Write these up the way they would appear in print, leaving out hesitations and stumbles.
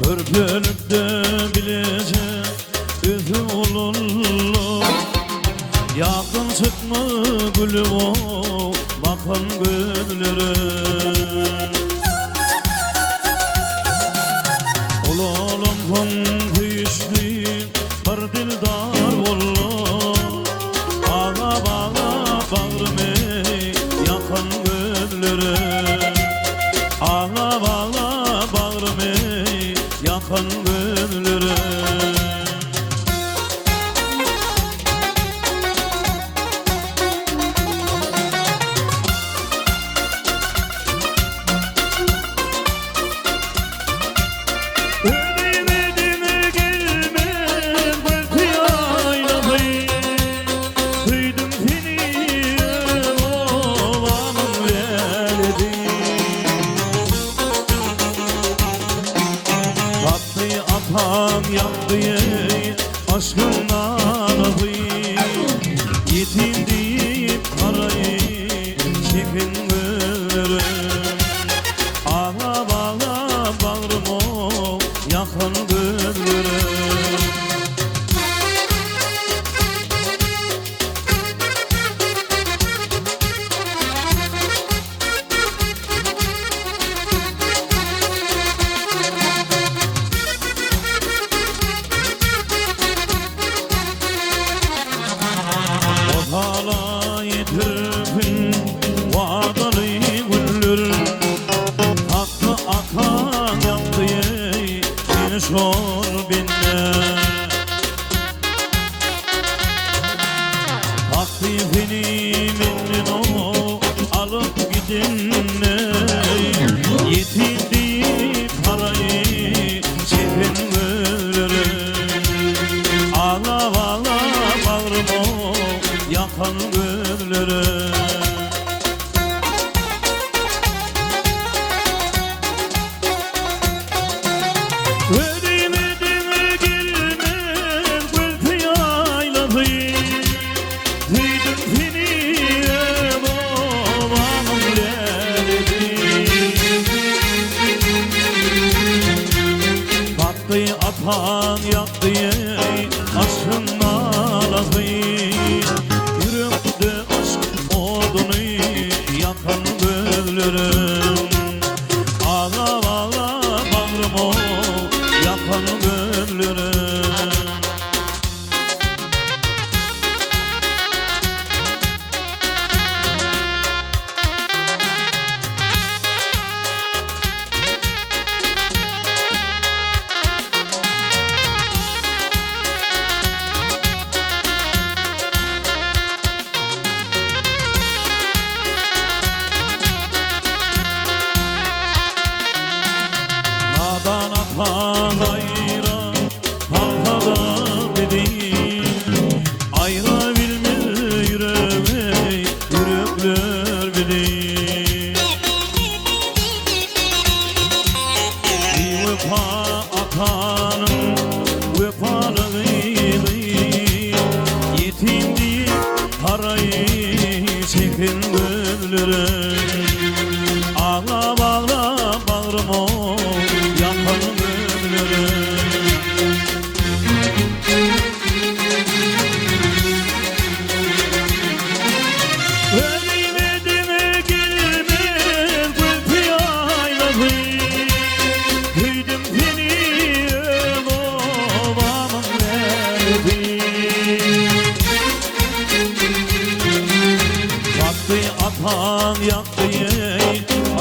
Hörpelip-de bileje ösüp ulaldyk. Ýatdan çykma gülüp o bakan gözleriň. Ulalansoň söýüşdi bir dildar bolduk. Aglap-aglap Bagrymy ýakan gözleriň, Aglap-aglap bagrymy ýakan gözleriň. Ödüme gelmez gülki aýlasy, Söýdüm seni öz obamyň lälesi. Tapdy ataň ýakdy aşkyň nalasy, Ýetim diýip haraý çeken gözlerim. Aglap aglap bagrym ýakan gözlerim. Wysala ýetirsin wadaly günler. Hakda ataň ýakdy meni şol bende. Hakdy seni menden o alyp gidende. Ýetim diýip haraý çeken gözlerim. Aglap-aglap bagrym o ýakan gözlerim. Ödüme deňe gelmez gülki ýaýlasy, Söýdüm seni öz obamyň lälesi. Bakdy ataň ýakdy aşgyň nalasy, Ýürekde yşk oduny ýakan gözlerim. Aglap-aglap bagrym-ow ýakan gözlerim. Nadan atan aýra salsa-da bizi, Aýra bilmez ýürege ýürekler bizi. Biwepa atanyň wepaly gyzy, Ýetim diýip haraý çeken gözlerim. Aglap-aglap bagrym-ow ýakan gözlerim. Ölüme deňe gelmez gülki aýlasy, Söýdüm seni öz obamyň lälesi. Bakdy ataň ýakdy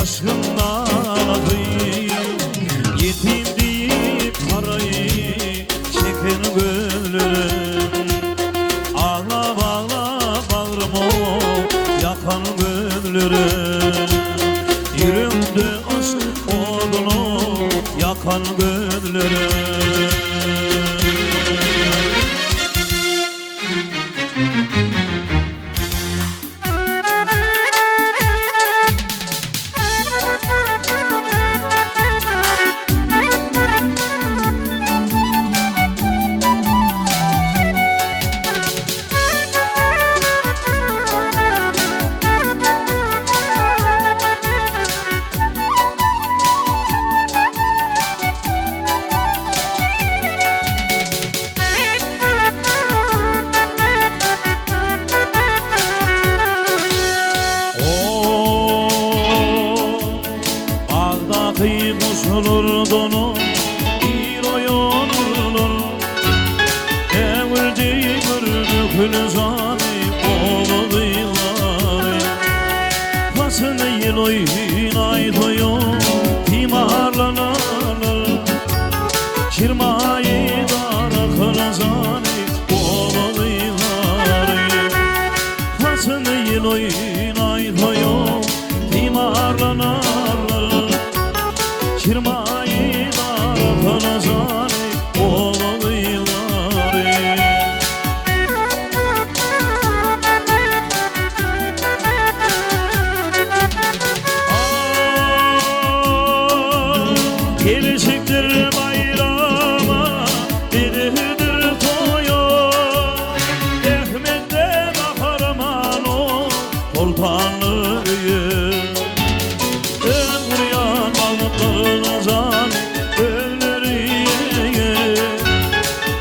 aşgyň nalasy, Ýetim diýip haraý çeken gözlerim. Aglap-aglap bagrym-ow ýakan gözlerim. ýyl oýnaý toýa timarlanarlar. Şirmaýy darakly jany obalylar. Haçan ýyl oýnaý toýa timarlanarlar. Şirmaýy darakly jany obalylar. Gelişikdir baýrama, biridir toýa. Rehmetde gahryman ol, soltanly öýe. Öň gurýan bagtlaryna jany özleri eýe.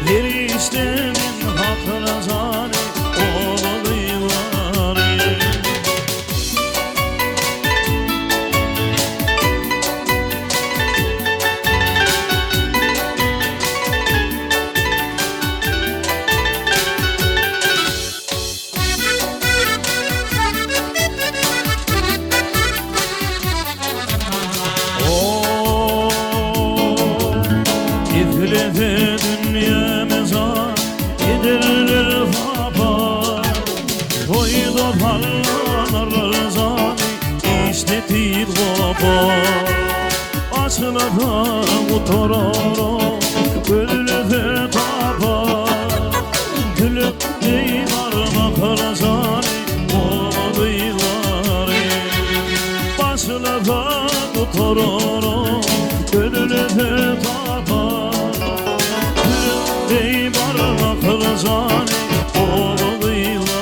Her işde men hatyra jany obalylar. Getirete dünýämize ederler sapa. Toýda sallanarlar jany işde tiz gopa. Açylasa gutarar gözlese tapa. Gülüp deý barmaklar jany obalylar. Başlasa gutarar gözlese tapa. Gülüp deý barmaklar jany obalylar.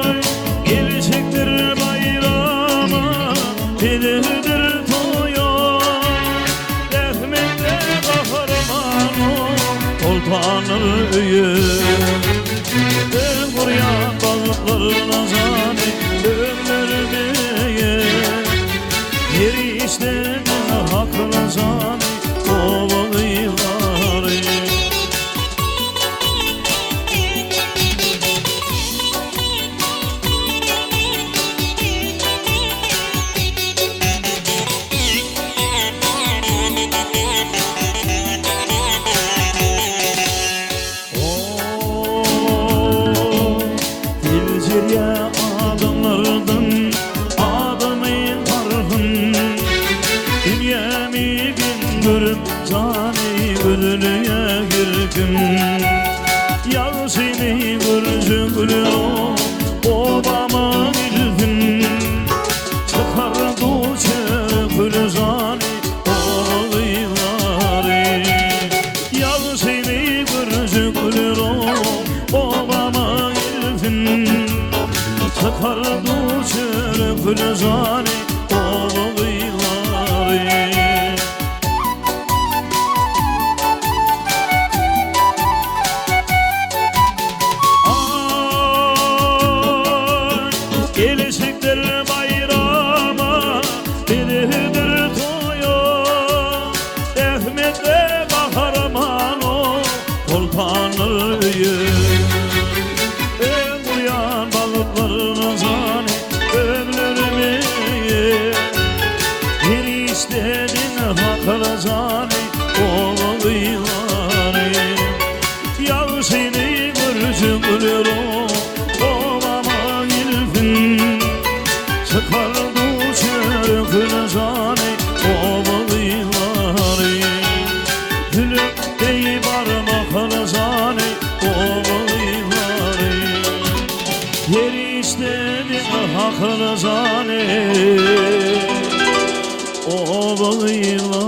Ay, gelişiktir bayrama, biridir toya. Rahmetli kahraman ol, sultanın öýi. Öň gurýan balyklaryna jany ömürmeye. Yer işlerine hakyna jany obalylar. Bildirýä adamlardan adamy parhyn. Dünýämi gün görüp jany gözüne girdim. Ýagşyny görjek gülüň obama ildim. Çykar duçer jany obalylar. Ýagşyny görjek gülüň obama ildim. Çykar duçer jany obalylar. Ay, gelişiktir bayrama, biridir toya. Ehmet'le kahraman ol, sultanı öýi. Öň gurýan balyklaryna jany ömrümi. Her işledin hakyna jany obalylar. Ýagşyny görjek gülüň obama gelsin. Çykar duçer jany obalylar. Gülüp deý barmakly jany obalylar. Her işledin hakyna jany obalylar.